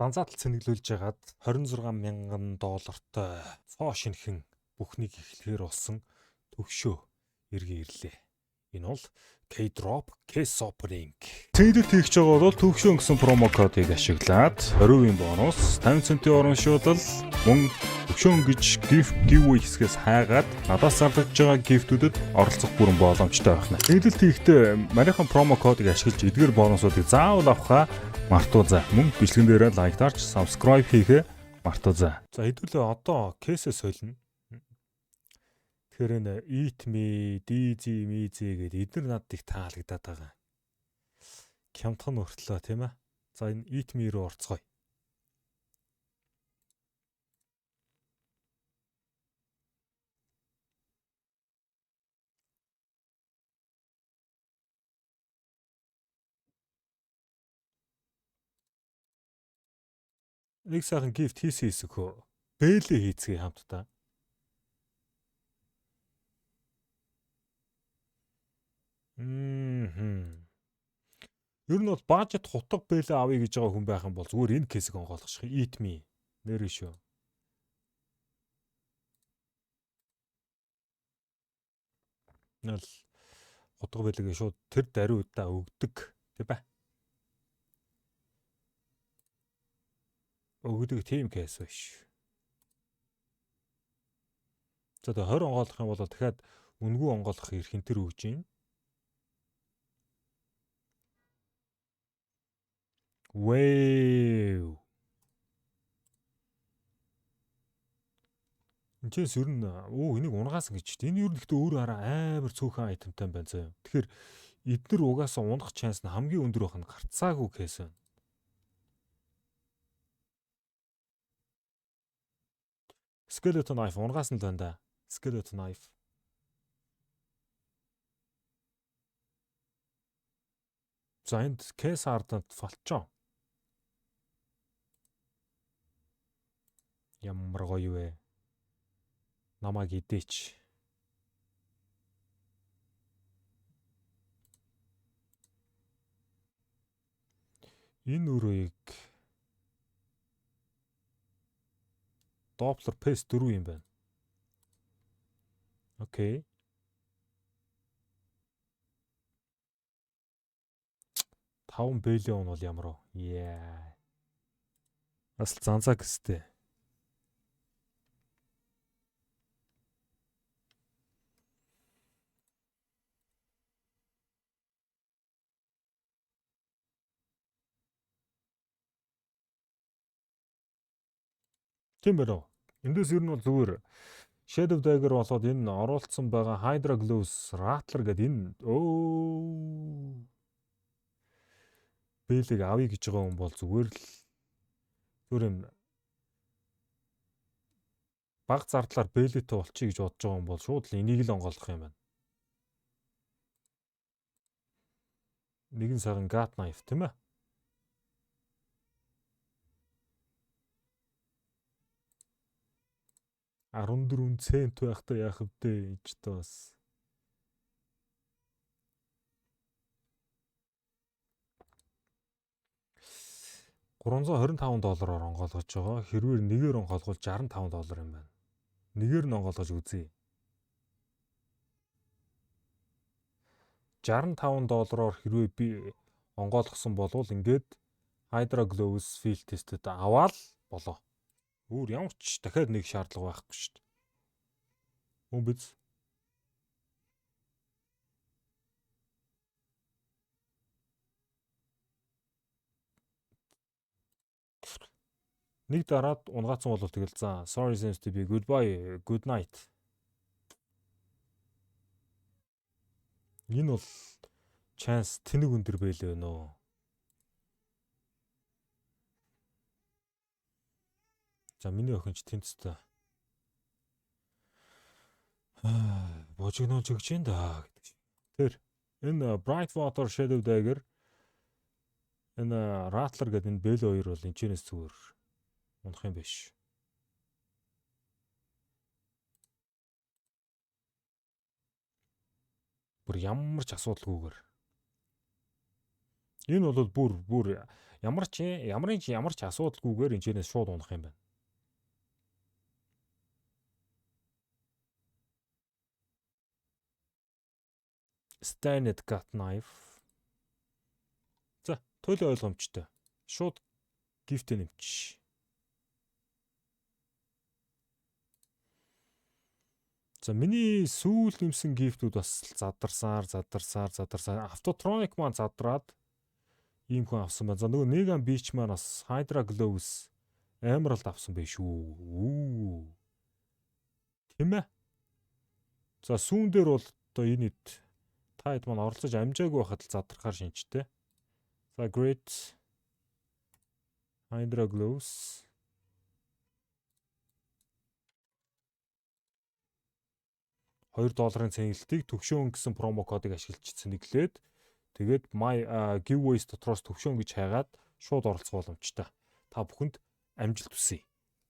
Занзаатал цэнэглүүлж хагаад 26 мянган доллартай цоо шинэхэн бүхнийг эхлэхээр болсон төгшөө эргэн ирлээ. Энэ бол Keydrop Case Opening. Цэнэглэлт хийх гэж байгаа бол төгшөөн гэсэн промо кодыг ашиглаад 20% бонус, 50 центийн урамшуулал, мөн төгшөөн гэж gift giveaway хэсгээс хайгаад надаас зарлагдж байгаа gift-үүдэд оролцох бүрэн боломжтой байна. Цэнэглэлт хийхдээ манийхан промо кодыг ашиглаж эдгээр бонусуудыг заавал авахаа мартуу за. Мөн бичлэгэн дээрээ лайк дарж subscribe хийхээ мартуу за. За, хэдүүлээ одоо case ээ солино. Тэгэхээр энэ Eat Me, DZ, MZ гэдэг эдгээр надад их таалагдаад байгаа. Хямдхан өртлөө, тийм ээ. За, энэ Eat Me руу орцгоё. Нэг сайхан gift хийсэн хэсэг хөө. Бээлээ хийцгээе хамтдаа. Мм. Ер нь бол budget хутга бээлээ авъя гэж байгаа хүн байх юм бол зүгээр энэ case ийг онгойлгох. Eat Me. Нэр шүү. Нэл хутга бээлээгээ шууд тэр даруйдаа өгдөг, тийм ба. Өгдөг тийм case биш. За, тэгээ 20 онгойлгох юм бол дахиад үнэгүй онгойлгох эрх энэ төр өгж байна. Вэв. Энд чинь ер нь өө энийг унгаасан гэж чинь. Энэ ер нь гэхдээ өөрөө хараа амар цөөхөн item тай байна заяа. Тэгэхээр эднэр угаасаа унах chance нь хамгийн өндөр байх нь гарцаагүй case байна. Skeleton knife унгаасан л байна да. Skeleton knife. За, энд case hardened falchion. Ямар гоё вэ? Намайг идээч. Энэ өрөөийг Doppler Pace 4 юм байна. Okay. 5 billion бол ямар вэ? Yeah. Бас л занзаа гэстэй. Тийм байна уу? Эндээс ер нь бол зүгээр Shadow Dagger болоод энэ оруулсан байгаа Hydra Gloves Rattler гэдэг энэ өө бээлийг авъя гэж байгаа хүн бол зүгээр л зүгээр юм баг зардлаар бээлийтэй болчихъя гэж бодож байгаа хүн бол шууд л энийг л онгойлгох юм байна. Нэгэн сайхан Gut Knife, тийм ээ. 14 цент байхдаа яах вэ гэж та бас. 325 доллараар онгойлгож байгаа. Хэрвээ нэгээр онгойлгол 65 доллар юм байна. Нэгээр нь онгойлгож үзье. 65 доллараар хэрвээ би онгойлгосон болвол ингээд Hydra Gloves Field Tested аваад болоо. Өөр ямар ч дахиад нэг шаардлага байхгүй шүү дээ. Мөн биз? Нэг дараад унгаацсан бол тэгэл за, sorry seems to be goodbye, good night. Энэ бол chance тэнэг өндөр байлээ нөө. За, миний охин ч тэнцтэй. Божигнож өгч юм да гэдэг шиг. Тэр энэ Bright Water Shadow Dagger, энэ Rattler гэдэг энэ бэл хоёр бол энэ чэнэс зүгээр унах юм биш. Бүр ямар ч асуудалгүйгээр. Энэ бол бүр бүр Ямар ч ямарын ч ямар ч асуудалгүйгээр энэчнээс шууд унах юм байна. Stained gut knife. За, төлөө ойлгомжтой. Шууд gift нэмчих. За, миний сүүл нэмсэн gift үүд бас задарсаар задарсаар задарсаар Autotronic маань задраад ийм хүн авсан байна. За, нөгөө Negan Beach маань бас Hydra Gloves Emerald авсан байх шүү. Үү. Тийм ээ. За, сүүн дээр бол одоо энэ хэд та хэд маань оролцож амжаагүй байхад л задрахаар шинжтэй. За, Great Hydra Gloves 2 долларын цэнэглэлтийг төгшөөн гэсэн promo кодыг ашиглаж цэнэглээд, тэгээд my giveaways дотроос төгшөөн гэж хайгаад шууд оролцох боломжтой. Та бүхэнд амжилт хүсье.